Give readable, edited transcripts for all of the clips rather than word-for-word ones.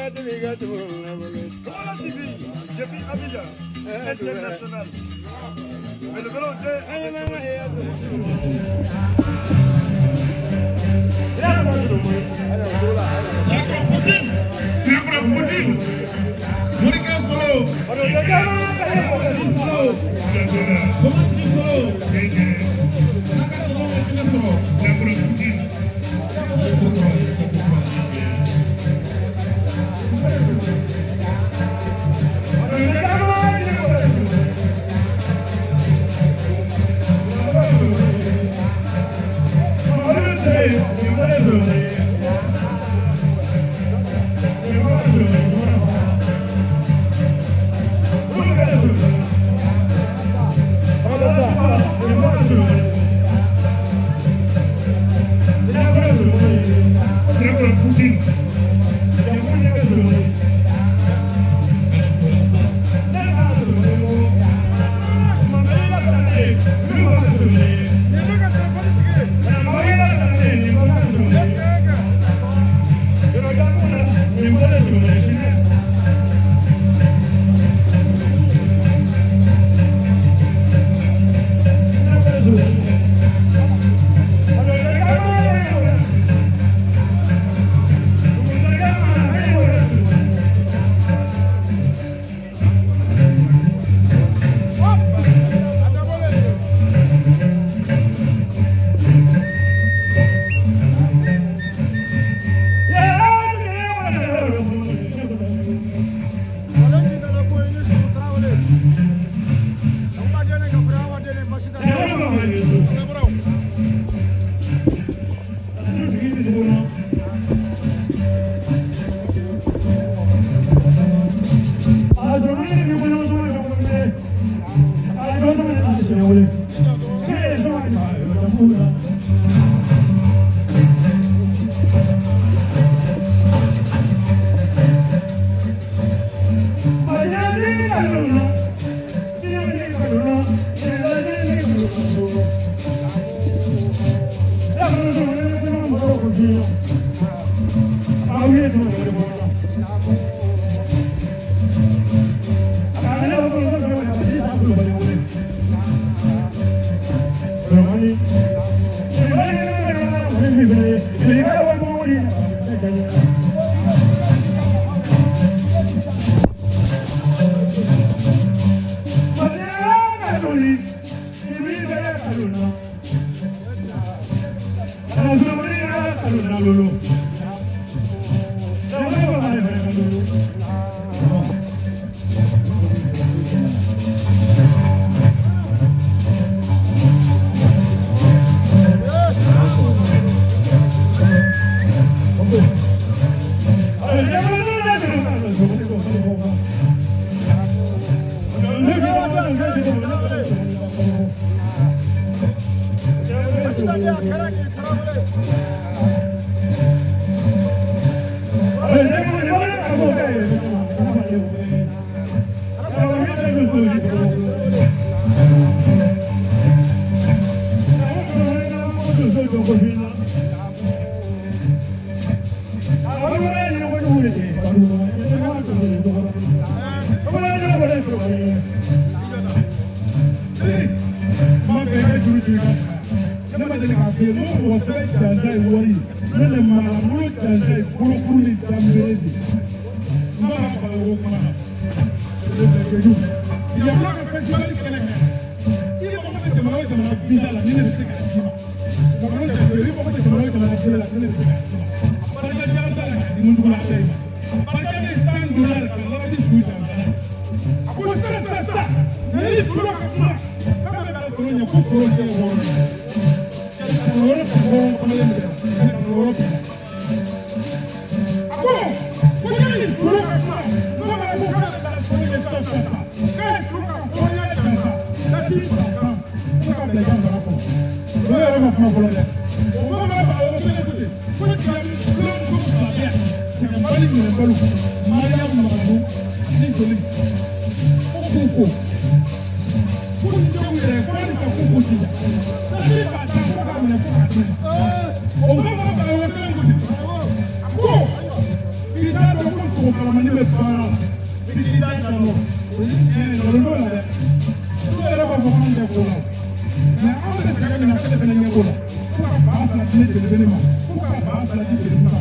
Togola TV, depuis Abidjan, international. Belebelew tɛ. Sirakɔrɔ Poutine, Sirakɔrɔ Poutine, Morikɛ Solo, Komatigi Solo, Komatigi Solo, n'a ka cɛdenw ye kɛnɛ sɔrɔ. Sirakɔrɔ Poutine. I ye ko kura ye, i ye ko kura ye. Sirakɔrɔ Poutine. Ne ma deli k'a f'i ye n ko mɔgɔ sɛbɛn jansa ye wari ye, ne de mara n bolo jansa ye bolokuru ni danbere de ye. N b'a ka baloko kuma na. Yamuna ka festival kɛnɛ kan, i mago bɛ jamana o jamana visa la, ni ne bɛ se k'a d'i ma. Jamana o jamana, i mago bɛ jamana o jamana visa la, ni ne bɛ se k'a d'i ma. Barika jara t'a la k'a di mun la a ma. Barika ne ye $100 ka lɔrɔ su jansa la. A ko sisan sisan sisan, ni solo ka kuma, k'a bɛ bila solo ɲɛ ko solo tɛ wɔɔrɔ ye. Wɔɔrɔ ka wɔɔrɔ kamalen minɛ, ka wɔɔrɔ bila. A ko ko yanni solo ka kuma, n'o ma ko k'a bɛ bila solo ɲɛ sisan sisan sisan, k'a ye solo ka hɔrɔnya jansa, ka si kan, ko ka bila i ka mara kɔnɔ. O yɛrɛ ma kuma fɔlɔ dɛ. O ma mana ba o kelen ko ten, ko ne tigɛ kulon ko fila bɛ yan, sɛgɛnbali ɲinɛbalo, Mariyamu Mamadu ani Zoli. Ko k'u fo. Ko ni denw yɛrɛ ko halisa k'u k'u jija. Ka si k'a ta ko k'a minɛ ko k'a di ne ma. O ma mana ba o kelen ko ten. A ko k'i t'a dɔn ko sogo kalamani bɛ baara la fitiri da ɲa nɔ o ni tiɲɛ nkalon t'o la dɛ dɔw yɛrɛ b'a fɔ k'anw tɛ ko la mais anw bɛ sɛgɛn min na k'ale fana ɲɛ b'o la fo ka 2000 di ne jeli ma fo ka 2000 di jeli ma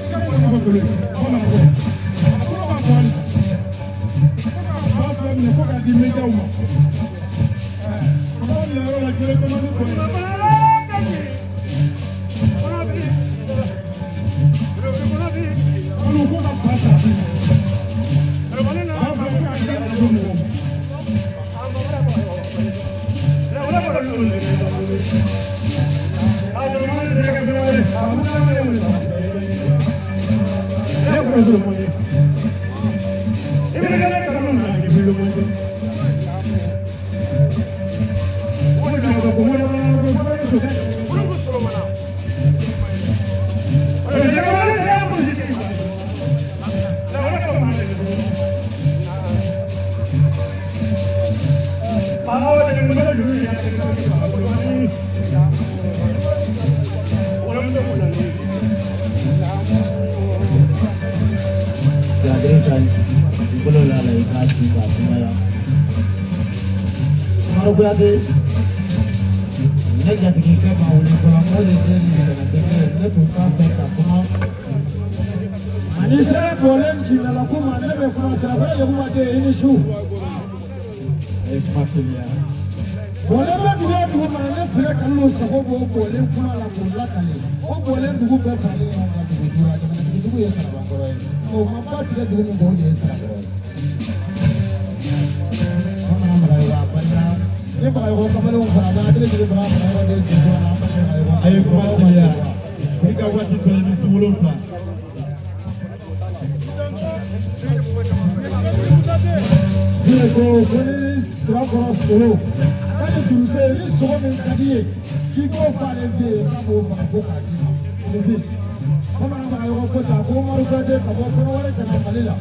k'a bɛ fɔ golo bamanan ko a kɔrɔ b'a fɔ halisa fo ka 2000 minɛ fo k'a di médiaw ma a b'aw minɛ yɔrɔ la directement ni kɔni. Olu ko ka 2000 di ma 2000 ko k'a di arajo mɔgɔw ma. Adresa i bolo la la i k'a ci k'a sumaya. Umaru Kuyate ne jatigikɛ ma wuli fɔlɔ n k'o de den ni kana kɛ ne ye ne tun t'a fɛ ka kuma ani sira bɔlen ci la kuma ne bɛ kuma Sirakɔrɔ Yakuba den i ni su a ye kuma teliya bɔlen bɛ dugu o dugu mana ne filɛ Kalilu sago b'o bɔlen kuma la k'o lakale o bɔlen dugu bɛɛ faralen ɲɔgɔn kan dugu duuru a jamanatigi dugu ye Kalabankɔrɔ ye o ma ba tigɛ dugu min kɔ o de ye Sirakɔrɔ ye. Bamanan Bagayɔgɔ a barika ni Bagayɔgɔ kamalenw fara a bɛ hakili jigin Bagayɔgɔ den jɔjɔ la an Bagayɔgɔ. A ye kuma teliya i ka waati tɔ ye miniti 7. Ne ko ko ni Sirakɔrɔ solo k'a ni juruse ni sogo min ka di ye k'i k'o fɔ ale fɛ yen k'a b'o faga ko k'a d'i ma ale fɛ yen. Bamanan Bagayɔgɔ ko ten a ko Umaru Kuyate ka bɔ Kɔnɔwari ka na Mali la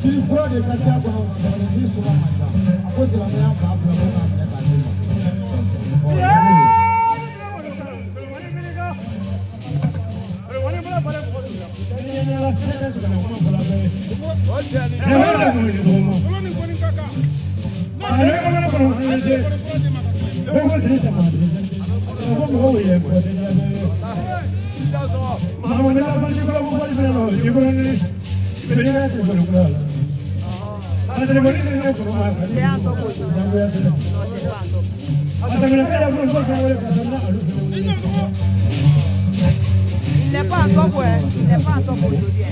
jiri fura de ka ca kɔnɔ nka dɔgɔnin suma man ca a ko silamɛya 2000 ko k'a minɛ k'a d'i ma. Il n'est pas encore ouais. Il n'est pas encore aujourd'hui. Hein.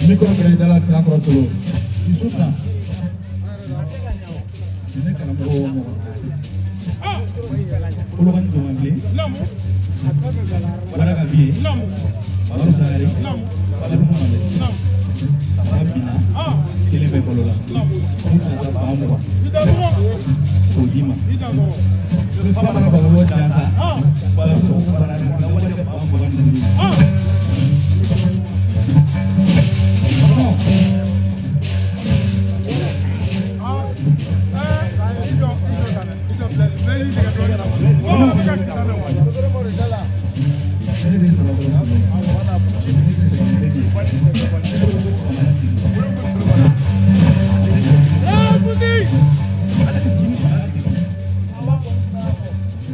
Micro bila i da la Sirakɔrɔ Solo i su ta ne karamɔgɔ o mɔgɔ Kolokani Jɔnmabilen Baraka Biye Baro Sangare Balefu Mohamɛd saba binna kelen bɛ balo la mun jansa 20,000 k'o d'i ma Bamanan Bagayɔgɔ jansa Baro Sogo fana na wari kɛ 25,000 ye. Ne de Sirakɔrɔ Solo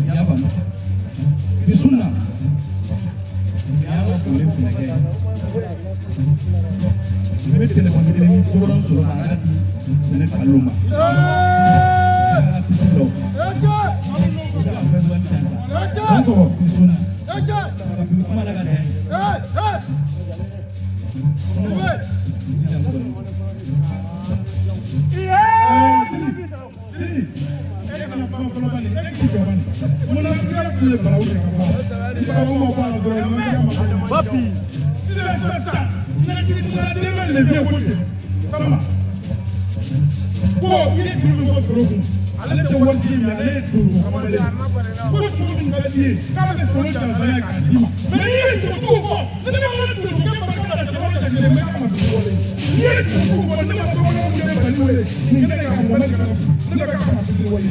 i y'a faamu bi sun na nin y'an ka kole funɛkɛ ye i bɛ telefɔni kelen di Jokɔrɔni Solo ma a ka di Sɛnɛ Kalilu ma a ka pisi bila o i ka fɛn jansa o sɔgɔ bi sun na ka fili kuma la ka dan ye. Ko i ye juru min fɔ solo kun ale tɛ waritigi min ale ye donso kamalen ko sogo min ka di ye k'a bɛ solo jansa n'a ye k'a d'i ma mais n'i ye sogotigiw fɔ ne bɛ wele donsokɛ barika da cɛkɔrɔba cɛ kelen bɛɛ ka ma fili wale. N'i ye sogo ko fɔ ne ma bamananw de bali wele nin kɛnɛ kan mɔgɔ ma deli ka ne ka k'a ma fitiri wale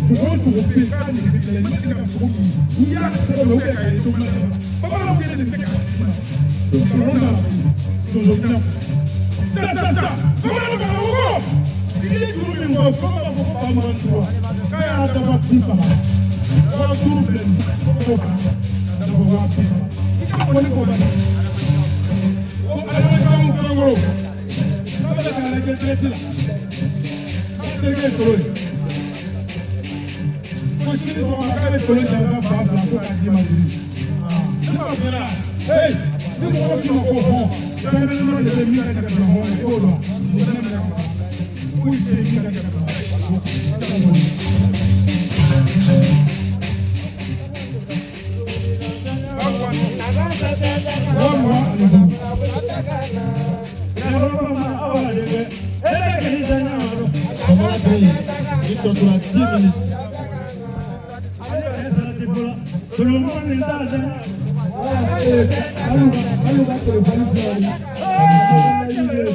sogo o sogo bɛ yen k'a nege tɛ kelen ye i ma deli ka sogo min n'i y'a tɔgɔ mɛn ou bien k'a ye don la bamananw kelen de bɛ se k'a d'i ma sɔrɔ t'a la soso tina sa sa sa bamananw ka ko ko i ye juru min fɔ fo b'a fɔ ko 25,000 k'a y'a dafa 30 50,000 filɛ nin ye k'o fara ka dafa 30,000 i ka mɔni k'o la ko adamadenw sankolo k'a bɛ k'a lajɛ direct la k'a terikɛ ye tolo ye ko sini sɔgɔma k'a bɛ tolo jansa 2000 ko k'a d'i ma jiri ne b'a f'i ɲɛna hey ni mɔgɔ min ma ko hɔn fɛn kelen de bɛ min ka kɛ ka tɛmɛ hɔn ye i b'o dɔn o fana minɛ ka faga foyi tɛ yen min ka kɛ ka tɛmɛ 25,000. Bamala den i tɔ tora 10 minutes. Hali u ka telefɔni filɛ nin ye.